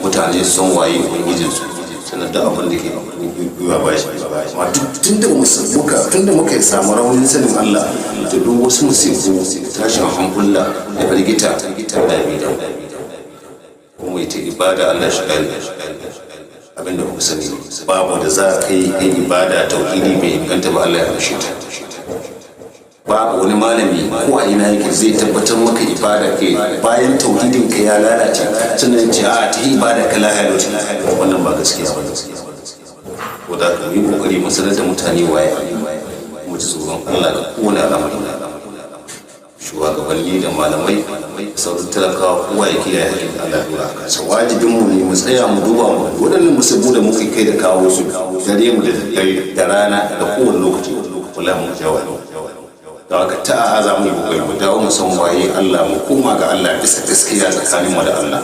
Mutane su san waye ubangijinsu, sannan duk abin da ke gwiwa ba shi. Amma tun da muka samu raunin sanin Allah, to duk wasu musibu, tashin hankula da firgita da bi da kuma ita ibada, Allah shi kare. Abinda kuka sani, babu da za ka yi kai ibada, tauhidi bai inganta ba, Allah ya amshe ta. Babu wani malami ko a ina yake zai tabbatar maka ibada ke bayan tauhidin ka ya lalace, sannan ce a ta ibada ka lahiya. Wannan ba gaskiya ba. Ko da ka yi kokari mu sanar da mutane waye, mu ji tsoron Allah ga kowane al'amari. Shugabanni da malamai, sauran talakawa, kowa ya kiyaye hakkin Allah ya dora a kansa. Wajibin mu ne mu tsaya mu duba mu waɗannan musibbu da muke kai da kawo su dare mu da dare da rana da kowane lokaci. Wallahi mu jawo da haka ta za mu yi kokari mu dawo mu san waye Allah, mu koma ga Allah bisa gaskiya tsakanin mu da Allah.